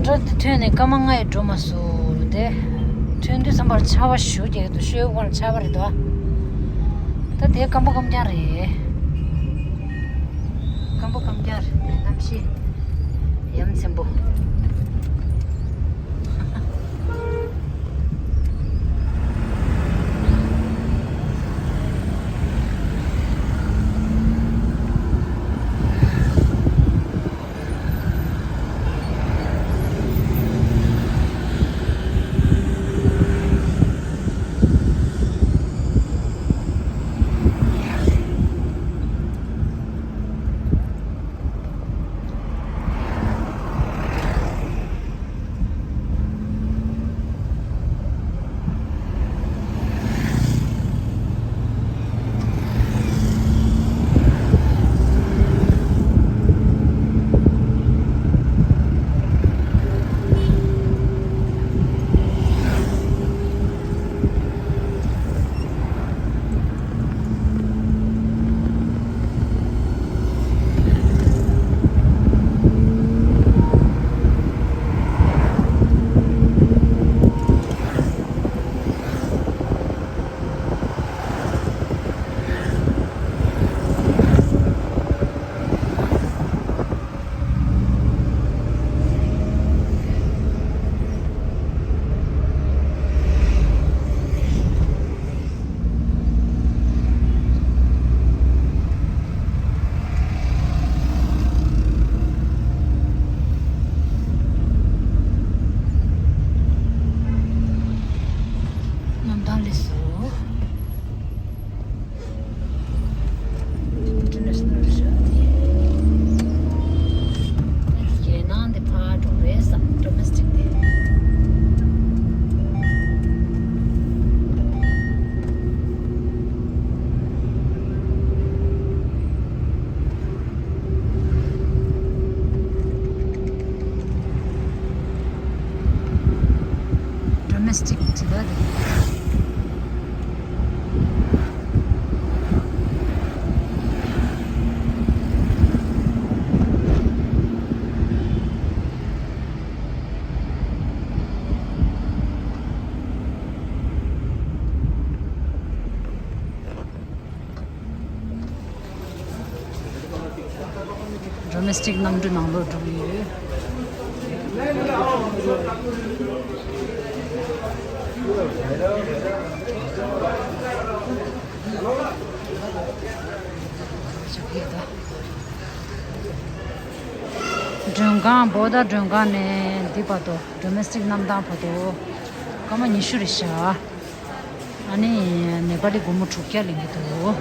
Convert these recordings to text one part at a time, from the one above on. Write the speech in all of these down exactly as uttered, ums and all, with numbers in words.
ར་དེ་ཐོན་ནས་སྐར་མ་ལྔ་ཡི་འགྲོ་མ་སོང་དེ། ཐོན་དུས་ཙམ་པར་ཆར་པ་ཞུ་རྒྱག་གི་འདུག་ཤོད་སྒོ་ལ་ཆར་པ་རེད་དོ། ད་དེ་སྐམ་པོ་སྐམ་རྐྱང་རེད། སྐམ་པོ་སྐམ་རྐྱང་རེད་དེ་གནམ་གཤིས་ཡ་མཚན་པོ། གནམ་ཐང་ལེགས་སོ། International རེད་ཤག་རྒྱལ་ནང་དེ་ཕར་འགྲོ་རེད་བསམ། Domestic དེ། Domestic དེ་ལ་རེད། Domestic གནམ་གྲུ་ནང་ལོགས་འགྲོ་གི་ཡོད། མགྲོན་ཁང་། བོ་ད་མགྲོན་ཁང་ནས་འདི་བར་དུ། Domestic གནམ་ཐང་བར་དུ་སྐར་མ་ཉི་ཤུ་རེད་ཤག་ཨ་ནི་ནེ་པ་ལི་སྒོར་མོ་དྲུག་བརྒྱ་ལེན་གྱི་འདུག་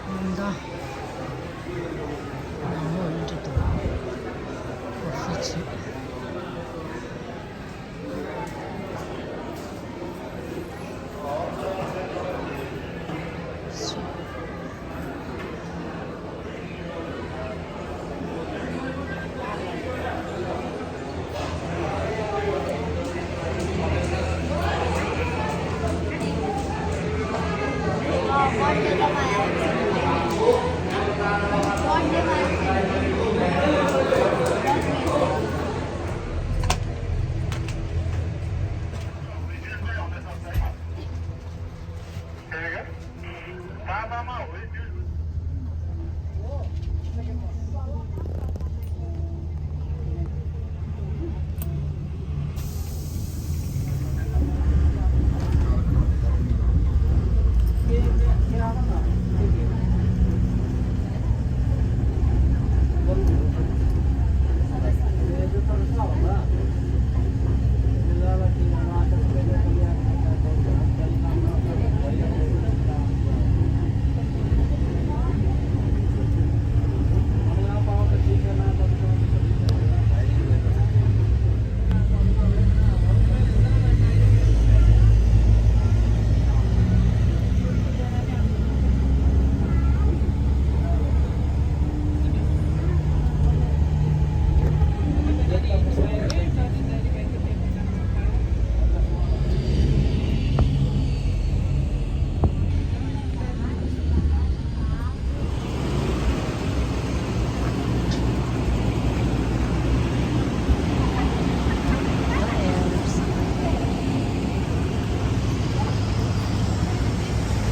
གནམ་ཐང་། ནང་ལོགས་འདི་འདྲ་འདུག་ཨོ་ཧྥི་ཚོས།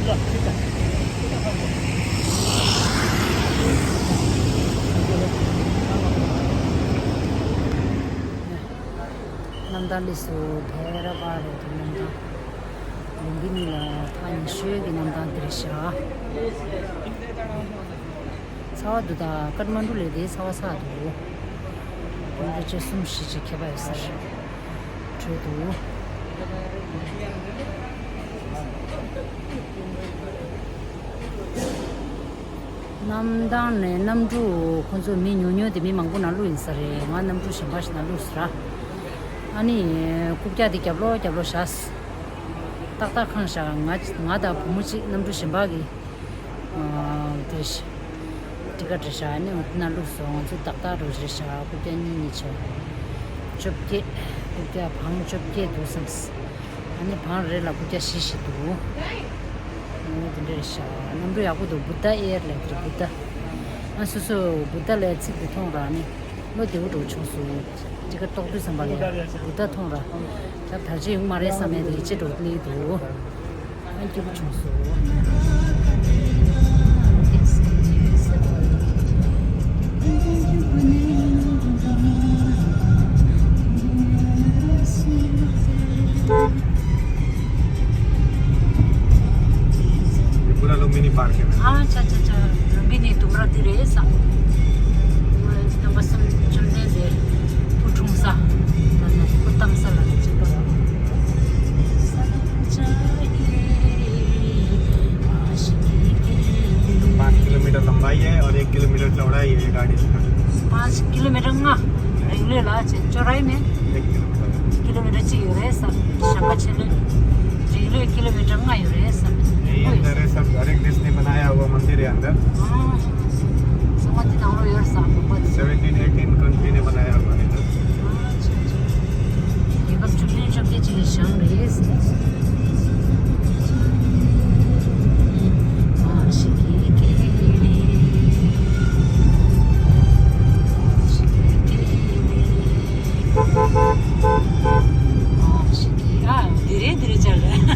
གནམ་ཐང་སླེབས་སོང་། བེ་ར་བ་རེད་འདུག་གནམ་ཐང་། ལུམ་བི་ནི་ལ་ཐག་ཉེ་ཤོས་ཀྱི་གནམ་ཐང་འདི་རེད་ཤག་ཚ་བ་འདུག་ད་ཀཏ་མན་ཌུ་ལས་དེ་ཚ་བ་ཚ་འདུག་ཀཏ་མན་ཌུ་བཅུ་གསུམ་བཞི་ཅིག་ཁྱད་པར་ཡོད་ས་རེད། དྲོད་འདུག་གནམ་ཐང་ནས་གནམ་གྲུ་ཁོ་ཚོ་མི་ཉུང་ཉུང་དེ་མི་མང་པོ་ནང་བླུགས་ཡིན་ས་རེད། ང་གནམ་གྲུ་གཞན་པ་ཞིག་ནང་བླུགས་ས་ར། ཨ་ནི་རྐུབ་བཀྱག་དེ་རྒྱབ་ལོགས་རྒྱབ་ལོགས་བཞག་ཏག་ཏག་ཁེངས་བཞག་ང་ང་དང་བུ་མོ་གཅིག་གནམ་གྲུ་གཞན་པ་གི་ཨ་དེ་ཊི་ཀེ་ཊི་རེད་ཤག་ཨ་ནི་འོ་དེ་ནང་བླུགས་སོང་། ང་ཚོ་ཏག་ཏག་འགྲོ་རེད་ཤག་རྐུབ་བཀྱག་གཉིས་གཉིས་བྱས། བཅོ་བརྒྱད། རྐུབ་བཀྱག་བང་བཅོ་བརྒྱད་འདུག་བསམས། ཨ་ནི་བང་རེ་ལ་རྐུབ་བཀྱག་བཞི་བཞི་འདུག་ཨ་ནི་དེ་འདྲ་རེད་ཤག་གནམ་གྲུ་ཡག་པོ་འདུག་བུདྡྷ་ཨེར་ལབ་ཀྱི་རེད། བུདྡྷ། ཨ་སོ་སོ་བུདྡྷ་ལབ་ཚིག་དེ་མཐོང་ར་ནི་བློ་བདེ་པོ་འདྲ་བྱུང་སོང་། ཊི་ཀེ་ཊི་གཏོང་དུས་ཙམ་པ་ལ་བུདྡྷ་མཐོང་ར། ད་ད་ཅི་ཡོང་མ་རེད་བསམ་ཡས་དེ་ཡིད་ཆེས་འདྲ་བོ་སླེབས་འདུག་ཨ་སྐྱིད་པོ་བྱུང་སོང་། ये पूरा लुम्बिनी पार्क है। हाँ, अच्छा, अच्छा, अच्छा। लुम्बिनी तुमरा दी रे सा। वो नंबर सम चुनने दे। कुठुम सा। तन्ने कुतम सा लगे चलो। पाँच किलोमीटर लंबाई है और एक किलोमीटर चौड़ाई है गाड़ी का। पाँच किलोमीटर ང་རིང་ལོས་ལ་ཅན་ཅོ་རའི་མེ། एक किलोमीटर। किलोमीटर གཅིག་ཡོད་རེད་ས། ཞག་པ་ཆེ་ལོས། རིང་ལོས་किलोमीटर ལྔ་ཡོད་རེད་ས། ये अंदर है सब, हर एक देश ने बनाया हुआ मंदिर है अंदर। हाँ। ཚང་མ་འདི་ནང་ལོགས་ཡོད་ས་མོ་པ། सेवनटीन एटीन कंट्री ने बनाया हुआ है इधर। ཨ་ཅེ་ཅེ། རྒྱལ་ཁབ་བཅུ་བདུན་བཅོ་བརྒྱད་ཅིག་གི་ཞང་རེད། ཨ་ཤི་ཀི་ཀི་རི། ཨ་ཤི་ཀི་ཀི་རི། ཨ་ཤི་ཀི། ཨ་དེ་རེད་དེ་རེད་ཅག་རེད།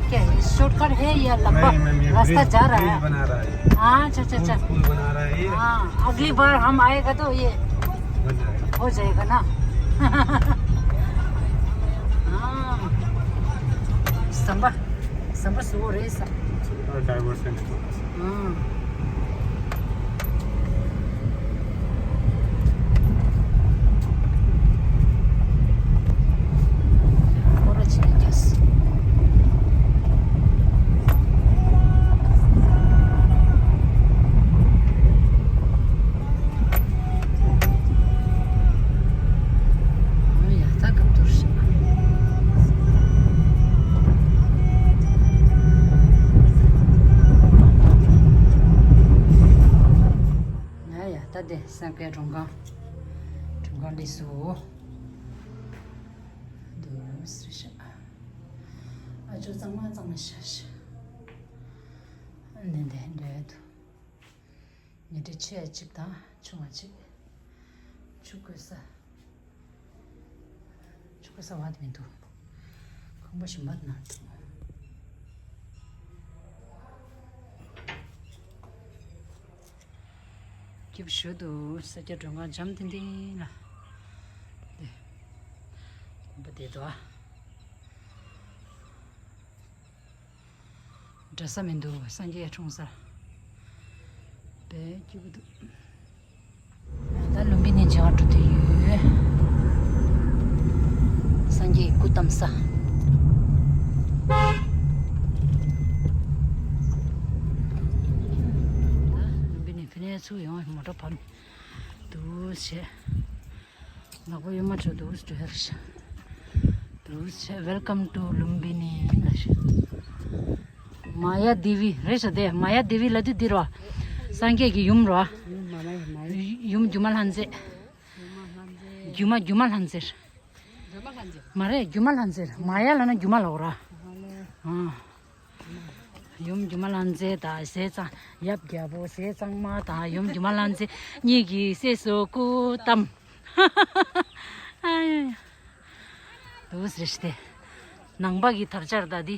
क्या है? शॉर्टकट है या लंबा नहीं, मैम, ये रास्ता ब्रिज, जा रहा ब्रिज है? बना रहा है। हाँ, अच्छा, अच्छा, अच्छा। पुल, पुल बना रहा है ये। हाँ, अगली बार हम आएगा तो ये बन जाएगा। हो जाएगा ना। हाँ। संभा, संभा सो रहे सा। और डाइवर्सन है थोड़ा सा। हाँ। ཡ་ཡ། ད་དེ་སེང་གེ་མགྲོན་ཁང་། མགྲོན་ཁང་སླེབས་སོང་། འདུག་སེ་ཤ། ཨ་ཅོ་གཙང་མ་གཙང་མ་ཤ་ཤ། འདི་འདི་འདྲ་འདུག་ཉལ་ཁྲི་ཆེ་གཅིག་དང་ཆུང་བ་གཅིག་ཆུ་བསྐོལ་ས། ཆུ་བསྐོལ་ས་བ་དེ་མི་འདུག་ཁང་པ་གཞན་པ་ན་འདུག་སྐྱིད་པོ་ཞེ་དྲག་འདུག་ས་སྐྱ་མགྲོན་ཁང་འཇམ་ཐིང་ཐིང་ལ། འདི་དགོན་པ་བསྡད་འདུག་ཨ། འགྲོ་ས་མི་འདུག་སངས་རྒྱས་འཁྲུངས་ས། དཔེ་སྐྱིད་པོ་འདུག་ད་ལུམ་བི་ནི་མཇལ་བར་འགྲོ་འདོད་ཡོད། སངས་རྒྱས་སྐུ་བལྟམས་ས། ད་ལུམ་བི་ནི་ཕི་ནས་ཚུར་ཡོང་མོ་ཊ་བབས་ནས་འདུག་བྱས། ནག་པོ་གཡོན་མ་ཆོ་འདུག་སེ་འགྲོ་ཡ་རེད་ཤག་འདུག་སེ། Welcome to Lumbini ལབ་ཤག་མ་ཡ་དེ་བི་རེད་ཤག་དེ་མ་ཡ་དེ་བི་ལབ་དུས་འདི་རེད་བ། སངས་རྒྱས་ཀྱི་ཡུམ་རེད་བ། ཡུམ་སྒྱུ་མ་ལྷ་མཛེས། སྒྱུ་མ་སྒྱུ་མ་ལྷ་མཛེས། མ་རེད། སྒྱུ་མ་ལྷ་མཛེས། མ་ཡ་ལབ་ན་སྒྱུ་མ་ལབ་ར། ཨ། ཡུམ་སྒྱུ་མ་ལྷ་མཛེས་དང་ཟས་གཙང་ཡབ་རྒྱལ་པོ་ཟས་གཙང་མ་དང་ཡུམ་སྒྱུ་མ་ལྷ་མཛེས་གཉིས་ཀྱི་སྲས་སུ་སྐུ་བལྟམས། ཨ་ཡ་ཡ། དུ་ཟེར་ཤི་སྟེ། ནང་པ་གི་དར་ཆ་ར་ད་འདི།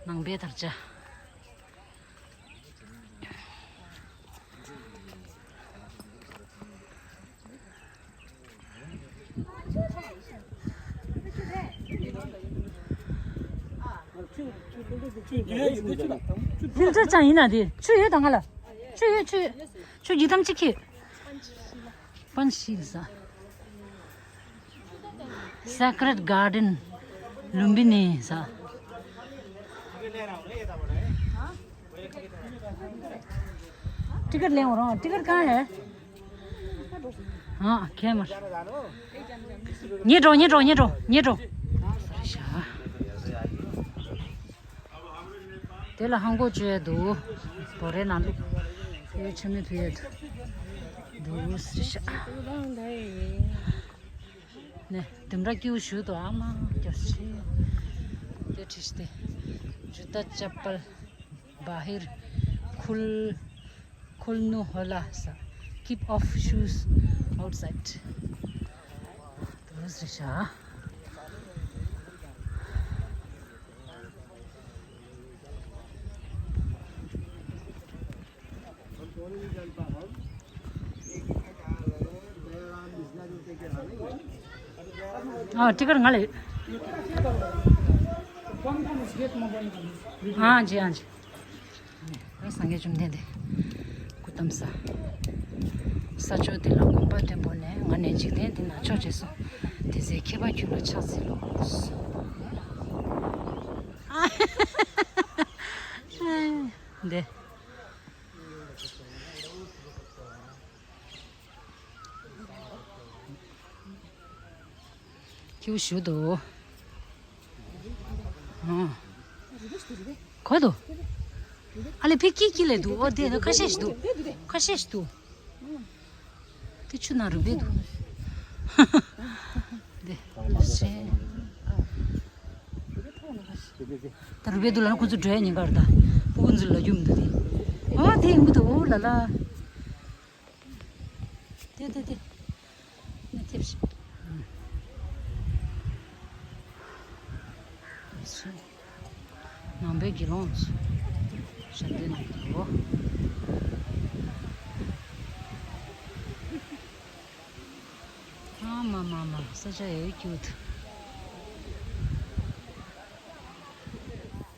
ནང་པའི་དར་ཆ། ལྷིང་འཇགས་ཅང་ཡིན་ན་དེ་ཆུ་ཡོད་དང་ང་ལ། ཆུ་ཡོད་ཆུ་ཡོད། ཆུ་ཡི་ཐམ་ཅིག་ཁྱེར། པན་ཤིལ་ས། Sacred Garden Lumbini ས། टिकट लें और टिकट कहाँ है? हाँ, कैमर। ཉེ་འགྲོ་ཉེ་འགྲོ་ཉེ་འགྲོ་ཉེ་འགྲོ། དེ་ལ་ཧང་གོ་བཅོས་འདུག་བོ་རེ་ནང་འདུག་དེ་ཆུ་མི་ཕུ་ཡོད་འདུག་ཟེར་ཤག་ནས་དུམ་ར་སྐྱིའུ་བཞུ་དོ་ཨ་མ་སྐྱོ་ཤི། དེ་བྲིས་ཏེ། ཇུ་ཏ་ཅབ་པལ་བ་ཧིར་ཁུལ་ཁུལ་ནུ་ཧོ་ལ་ས། Keep off shoes outside. དུ་ཟེར་ཤག་ཨ་ཏི་ཀར་ང་ལ་ཡོད། ཨ་ཇི་ཨ་ཇི། ད་སངས་རྒྱས་བཅོམ་ལྡན་འདས་སྐུ་བལྟམས་ས། ས་ཕྱོགས་འདི་ལ་གོམ་པ་བརྟན་པོ་ནས་ང་ནས་འཇིག་རྟེན་འདི་ན་ཕྱོགས་བཅས་སོ། དེ་ཚེ་མཁས་པ་ཁྱོད་ལ་ཕྱག་འཚལ་ལོ། འདི། ཁྱེའུ་ཞུ་དོ། ཨ། གོ་དོ། ཨ་ལེ་ཕི་ཀི་ཀི་ལེ་དུ་ཨོ་དེ་ནི་ཁ་ཤས་ཤིག་དུ། ཁ་ཤས་ཤིག་དུ། དེ་ཆུ་ནང་རུབ་པའི་དུ། དེ་ལ་ཆེ། ད་རུབ་པའི་དུ་ལ་ཁོ་ཚོ་འགྲོ་ཡ་ཉེན་ཁར་ད། ཕུ་ཀུན་ཚོ་ལ་རྒྱུ་མི་འདུག་དེ། ཨོ་དེ་ཡིན་གི་འདུག་ཨོ་ལ་ལ། དེ་དེ་དེ། ནི་ཐེབས་ཤིག་ནང་པའི་དགེ་སློང་ཞབས་འདེགས་གནང་གི་འདུག་ཨ་མ་མ་མ་ས་ཆ་ཡ་ཡོད་ཀྱི་འདུག་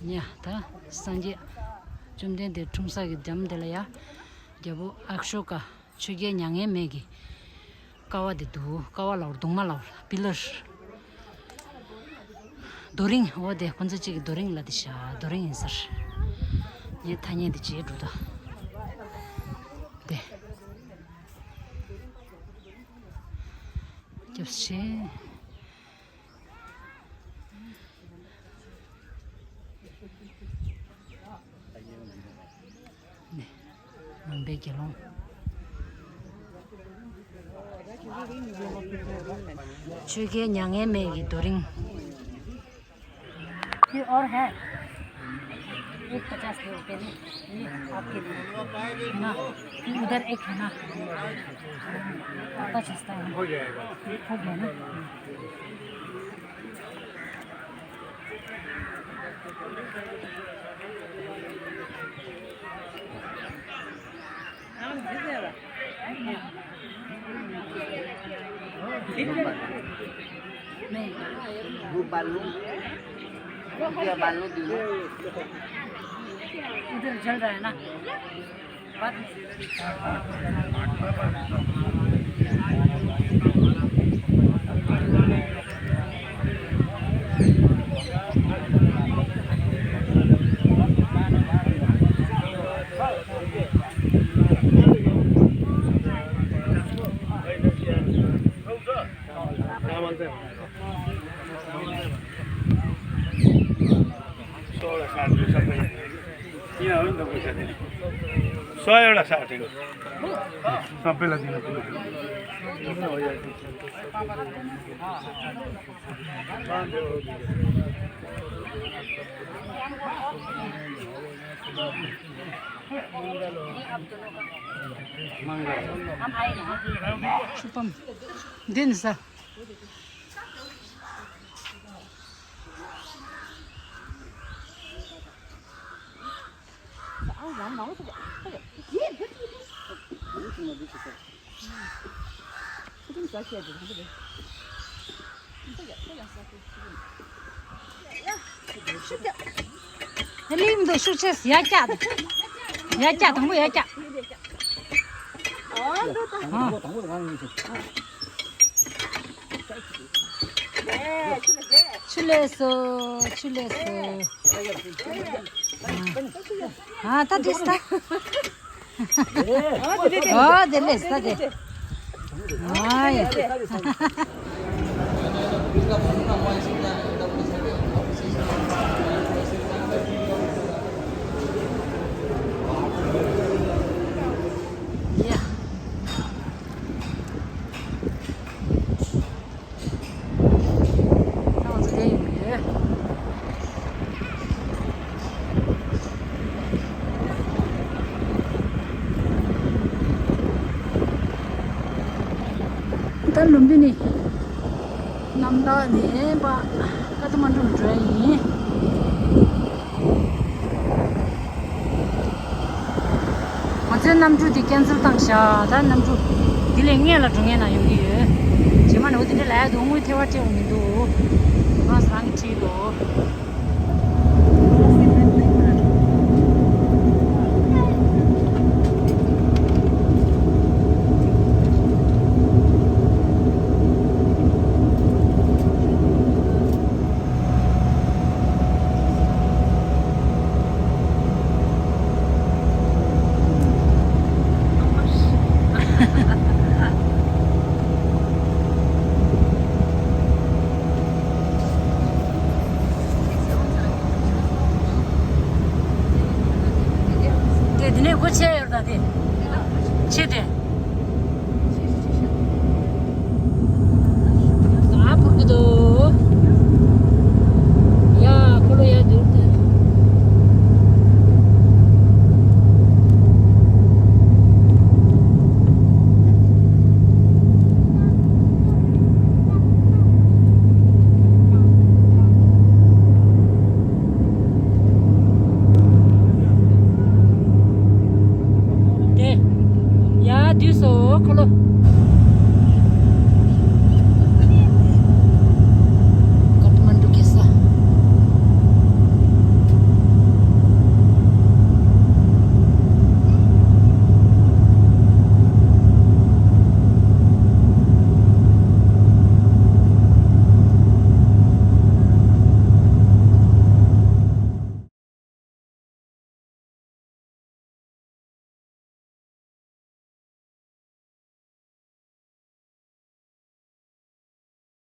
ཉ་ད་སངས་རྒྱས་བཅོམ་ལྡན་འདས་འཁྲུངས་ས་གི་འགྲམ་དེ་ལ་ཡ། རྒྱལ་པོ་ཨ་ཤོ་ཀ་ཆོས་རྒྱལ་མྱ་ངན་མེད་ཀྱི་ཀ་བ་དེ་འདུག་ཀ་བ་ལའོ་གདུང་མ་ལའོ་པི་ལར། རྡོ་རིང་འོ་དེ་ཁོ་ཚོ་གཅིག་གི་རྡོ་རིང་ལ་དེ་ཤ་རྡོ་རིང་ཡིན་ཟེར། ངས་ཐ་སྙད་དེ་བྱས་འགྲོ་ད། དེ། སྐྱབས་ཆེ། ནང་པའི་དགེ་སློང་། ཆོས་རྒྱལ་མྱ་ངན་མེད་ཀྱི་རྡོ་རིང་། ये और है। एक पचास के रुपए में, ये आपके लिए। है ना? फिर उधर एक है ना? पता चलता है। हो जाएगा। हो गया ना? नहीं। वो बालू, क्या बालू दियो? उधर जल रहा है ना। सौ एउटा साथ दिनु। सबैलाई दिन पर्यो। ཤུ་པམ། འདི་ནི་ས། ལིམ་དུ་ཤུགས་ཆེ་ཡར་བཀྱག་ཡར་བཀྱག་དང་པོ་ཡར་བཀྱག་ཆུ་ལས་སོ། ཆུ་ལས་སོ། ཨ་ད་དེ་ས། ཨོ་དེ་ལས་ས་དེ། ཨ་ཡ། ཡ། ང་ཚོ་དེ་ཡིན་གྱི། ད་ལུམ་བི་ནི་གནམ་བདག་ནས་པ་ཀ་ཐ་མན་ཌུ་འགྲོ་ཡ་ཡིན། ང་ཚོའི་གནམ་གྲུ་དེ་ཀན་སེལ་བཏང་བཞག་ད་གནམ་གྲུ་འདི་ལས་སྔོན་ལ་འགྲོ་མཁན་ན་ཡོང་གི་ཡོད། རྗེས་མ་ནས་འོ་དེ་འདྲ་ལབ་ཡ་འདུག་དངུལ་ཐེ་བ་སྤྲད་དགོས་མི་འདུག་ང་རང་གིས་ཁྲིད་འདུག་དེ་དེ་ནས་སྒོ་ཕྱེ་ཡོད་ད་དེ། ཕྱེ་དེ།